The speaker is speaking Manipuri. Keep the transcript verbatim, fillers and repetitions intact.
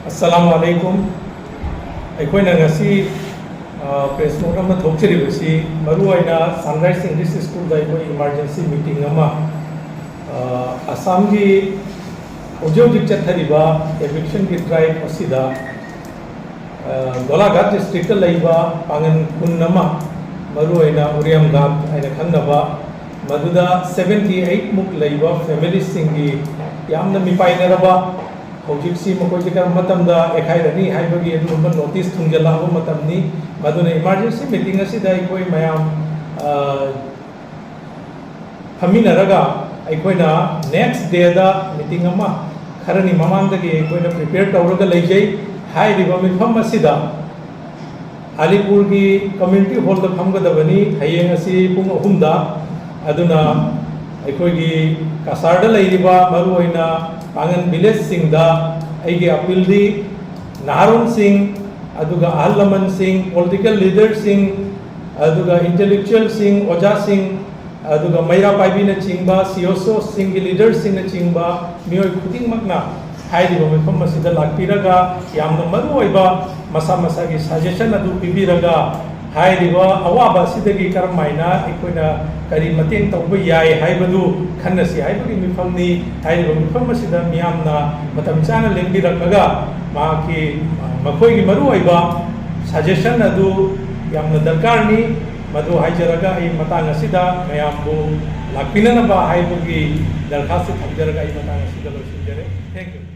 ꯑꯁꯂꯥꯃꯨ ꯑꯂꯩꯀꯨꯝ꯫ ꯑꯩꯈꯣꯏꯅ ꯉꯁꯤ ꯄ꯭ꯔꯦꯁ ꯅꯣꯠ ꯑꯃ ꯊꯣꯛꯆꯔꯤꯕꯁꯤ ꯃꯔꯨꯑꯣꯏꯅ ꯁꯟꯔꯥꯏꯖ ꯏꯪꯂꯤꯁ ꯁ꯭ꯀꯨꯜꯗ ꯑꯩꯈꯣꯏ ꯏꯃꯥꯔꯖꯦꯟꯁꯤ ꯃꯤꯇꯤꯡ ꯑꯃ, ꯑ, ꯑꯁꯥꯝꯒꯤ ꯍꯧꯖꯤꯛ ꯍꯧꯖꯤꯛ ꯆꯠꯊꯔꯤꯕ ꯏꯚꯤꯛꯁꯟꯒꯤ ꯗ꯭ꯔꯥꯏꯚ ꯑꯁꯤꯗ, ꯑ, ꯒꯣꯂꯥꯘꯥꯠ ꯗꯤꯁꯇ꯭ꯔꯤꯛꯇ ꯂꯩꯕ ꯄꯥꯡꯒꯜ ꯀꯨꯟ ꯑꯃ, ꯃꯔꯨꯑꯣꯏꯅ ꯎꯔꯤꯌꯝꯘꯥꯠ ꯍꯥꯏꯅ ꯈꯪꯅꯕ, ꯃꯗꯨꯗ ꯁꯚꯦꯟꯇꯤ ꯑꯩꯠ ꯃꯨꯛ ꯂꯩꯕ ꯐꯦꯃꯤꯂꯤꯁꯤꯡꯒꯤ ꯌꯥꯝꯅ ꯃꯤꯄꯥꯏꯅꯔꯕ, ꯍꯧꯖꯤꯛꯁꯤ ꯃꯈꯣꯏꯁꯦ ꯀꯔꯝꯕ ꯃꯇꯝꯗ ꯑꯦꯈꯥꯏꯔꯅꯤ ꯍꯥꯏꯕꯒꯤ ꯑꯗꯨꯒꯨꯝꯕ ꯅꯣꯇꯤꯁ ꯊꯨꯡꯖꯤꯜꯂꯛꯑꯕ ꯃꯇꯝꯅꯤ꯫ ꯃꯗꯨꯅ ꯏꯃꯥꯔꯖꯦꯟꯁꯤ ꯃꯤꯇꯤꯡ ꯑꯁꯤꯗ ꯑꯩꯈꯣꯏ ꯃꯌꯥꯝ, ꯑ, ꯐꯝꯃꯤꯟꯅꯔꯒ ꯑꯩꯈꯣꯏꯅ ꯅꯦꯛꯁ ꯗꯦꯗ ꯃꯤꯇꯤꯡ ꯑꯃ ꯈꯔꯅꯤ ꯃꯃꯥꯡꯗꯒꯤ ꯑꯩꯈꯣꯏꯅ ꯄ꯭ꯔꯤꯄꯦꯌꯔ ꯇꯧꯔꯒ ꯂꯩꯖꯩ꯫ ꯍꯥꯏꯔꯤꯕ ꯃꯤꯐꯝ ꯑꯁꯤꯗ ꯑꯂꯤꯄꯨꯔꯒꯤ ꯀꯝꯃ꯭ꯌꯨꯅꯤꯇꯤ ꯍꯣꯜꯗ ꯐꯝꯒꯗꯕꯅꯤ ꯍꯌꯦꯡ ꯑꯁꯤ ꯄꯨꯡ ꯑꯍꯨꯝꯗ꯫ ꯑꯗꯨꯅ ꯑꯩꯈꯣꯏꯒꯤ ꯀꯁꯥꯔꯗ ꯂꯩꯔꯤꯕ ꯃꯔꯨꯑꯣꯏꯅ ꯄꯥꯡꯒꯟ ꯚꯤꯂꯦꯖꯁꯤꯡꯗ ꯑꯩꯒꯤ ꯑꯄꯤꯜꯗꯤ ꯅꯍꯥꯔꯣꯟꯁꯤꯡ, ꯑꯗꯨꯒ ꯑꯍꯜ ꯂꯃꯟꯁꯤꯡ, ꯄꯣꯂꯤꯇꯤꯀꯦꯜ ꯂꯤꯗꯔꯁꯤꯡ, ꯑꯗꯨꯒ ꯏꯟꯇꯦꯂꯦꯛꯆꯨꯋꯦꯜꯁꯤꯡ, ꯑꯣꯖꯥꯁꯤꯡ, ꯑꯗꯨꯒ ꯃꯩꯔꯥ ꯄꯥꯏꯕꯤꯅꯆꯤꯡꯕ, ꯁꯤ ꯑꯣ ꯁꯣꯁꯤꯡꯒꯤ ꯂꯤꯗꯔꯁꯤꯡꯅꯆꯤꯡꯕ ꯃꯤꯑꯣꯏ ꯈꯨꯗꯤꯡꯃꯛꯅ ꯍꯥꯏꯔꯤꯕ ꯃꯤꯐꯝ ꯑꯁꯤꯗ ꯂꯥꯛꯄꯤꯔꯒ ꯌꯥꯝꯅ ꯃꯔꯨꯑꯣꯏꯕ ꯃꯁꯥ ꯃꯁꯥꯒꯤ ꯁꯖꯦꯁꯟ ꯑꯗꯨ ꯄꯤꯕꯤꯔꯒ ꯍꯥꯏꯔꯤꯕ ꯑꯋꯥꯕ ꯑꯁꯤꯗꯒꯤ ꯀꯔꯝ ꯍꯥꯏꯅ ꯑꯩꯈꯣꯏꯅ ꯀꯔꯤ ꯃꯇꯦꯡ ꯇꯧꯕ ꯌꯥꯏ ꯍꯥꯏꯕꯗꯨ ꯈꯟꯅꯁꯤ ꯍꯥꯏꯕꯒꯤ ꯃꯤꯐꯝꯅꯤ꯫ ꯍꯥꯏꯔꯤꯕ ꯃꯤꯐꯝ ꯑꯁꯤꯗ ꯃꯤꯌꯥꯝꯅ ꯃꯇꯝ ꯆꯥꯅ ꯂꯦꯡꯕꯤꯔꯛꯂꯒ ꯃꯍꯥꯛꯀꯤ, ꯃꯈꯣꯏꯒꯤ ꯃꯔꯨꯑꯣꯏꯕ ꯁꯖꯦꯁꯟ ꯑꯗꯨ ꯌꯥꯝꯅ ꯗꯔꯀꯥꯔꯅꯤ꯫ ꯃꯗꯨ ꯍꯥꯏꯖꯔꯒ ꯑꯩ ꯃꯇꯥꯡ ꯑꯁꯤꯗ ꯃꯌꯥꯝꯕꯨ ꯂꯥꯛꯄꯤꯅꯅꯕ ꯍꯥꯏꯕꯒꯤ ꯗꯔꯈꯥꯁ ꯊꯝꯖꯔꯒ ꯑꯩ ꯃꯇꯥꯡ ꯑꯁꯤꯗ ꯂꯣꯏꯁꯤꯟꯖꯔꯦ꯫ Thank you꯫